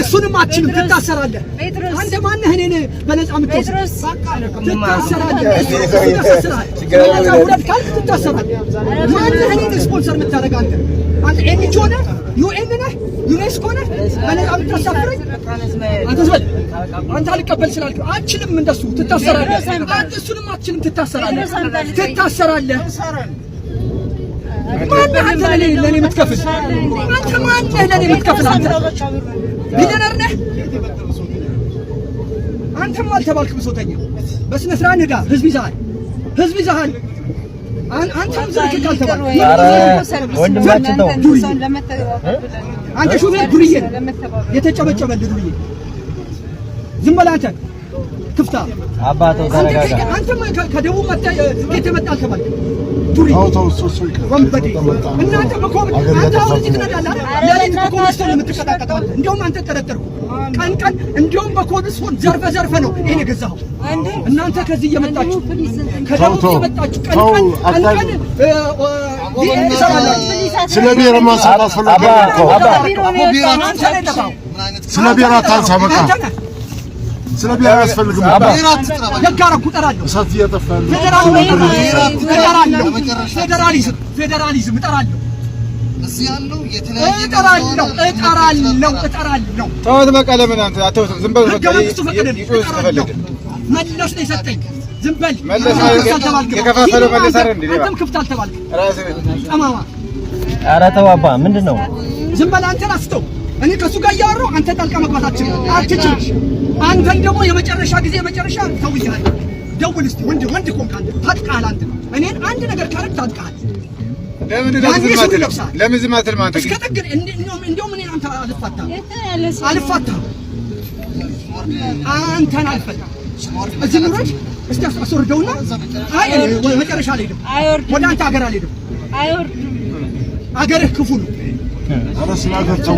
እሱንም አትችልም፣ ትታሰራለህ። አንተ ማነህ እኔን በነፃ የምትወስድ? ትታሰራለህ። እሱ ያሳስርሃል። በነፃ ውረድ ካልክ ትታሰራለህ። ማነህ እኔን ስፖንሰር የምታደርግ አንተ? አንተ NGO ነህ? UN ነህ? ዩኔስኮ ነህ? በነፃ የምታሳፍረኝ አንተ? ዝም በል አንተ። አልቀበል ስላልክ አትችልም። እንደሱ ትታሰራለህ። አንተ እሱንም አትችልም፣ ትታሰራለህ። ትታሰራለህ። ማነህ አንተ ለኔ የምትከፍል? አንተ ማነህ ለኔ የምትከፍል? አንተ ቢሊዮነር ነህ? አንተም አልተባልክ ብሶተኛ። በስነ ስርዓት ንዳ። ህዝብ ይዘሃል፣ ህዝብ ይዘሃል። አንተም ዝርክክ አልተባልክ። ወንድማችን ተው። አንተ ሹፌር ዱርዬ ነህ፣ የተጨበጨበልህ ዱርዬ። ዝም በል አንተ ክፍታ። አባ ተው፣ ተረጋጋ። አንተም ከደቡብ መጥተህ ከየት የመጣህ አልተባልክም። ዱርዬ። ተው ተው፣ እሱ ይቅር። ወንበዴ። መጣ። እናንተ በኮብል አገር አንተ አሁን እዚህ እያጠፋችሁ ነው። ትነዳለህ አይደል? ሌሊት በኮብልስቶን ነው የምትቀጣቀጠው አንተ። እንደውም አንተ ጠረጠርኩ። ቀን ቀን እንደውም በኮብልስቶን ዘርፈ ዘርፈ ነው ይሄን የገዛኸው። እናንተ ከዚህ እየመጣችሁ፣ ከደቡብ ተው፣ እየመጣችሁ ቀን ተው፣ ቀን ቀን ቀን ትሰራላችሁ። ስለ ብሔር ማንሳት አስፈላጊ እኮ። አባ። አንተ ነህ የጠፋኸው። ስለ ብሔር አታንሳ። በቃ። አንተ ነህ። ስለ ብሔር አያስፈልግም። አባ። ደግ አደረኩ፣ እጠራለሁ። እሳት እያጠፋ ያለው ፌዴራሊዝም እጠራለሁ። ፌዴራሊዝም፣ ፌዴራሊዝም እጠራለሁ። እጠራለሁ፣ እጠራለሁ፣ እጠራለሁ። ተወት በቃ። ለምን አንተ አተውትም? ዝም በል ህገ በቃ። መንግስቱ ፈቀደልኝ። ይጮህ እጠራለሁ። እስከፈለገ። መለስ ነው የሰጠኝ። ዝም በል። መለስ አንተም ክፍት አልተባልክም። የከፋፈለው መለስ አይደል እንዴ? አንተም ክፍት አልተባልክም። ራስህ ጠማማ። ኧረ ተው አባ፣ ምንድን ነው? ዝም በል አንተ ራስህ። እኔ ከእሱ ጋር እያወራሁ አንተ ጣልቃ መግባት አትችልም፣ አትችልም። አንተን ደግሞ የመጨረሻ ጊዜ፣ የመጨረሻ ተውያለሁ። ደውል እስቲ፣ ወንድ ወንድ ከሆንክ አንተ ታጥቀሃል። አንተ እኔን አንድ ነገር ካረግ ታጥቀሃል። ለምን ያኔ ዝም ሱሪ አትልም? ለብሰሃል። ለምን ዝም አትልም አንተ? እስከ ጥግ እንደውም እኔን አንተ አልፋታህም፣ አልፋታህም። አንተን አልፈታም። እዚህ ንውረድ እስቲ፣ አስወርደውና። አይ እኔ መጨረሻ አልሄድም፣ ወደ አንተ ሀገር አልሄድም። አገርህ ክፉ ነው። ኧረ ስለ ሀገር ተው።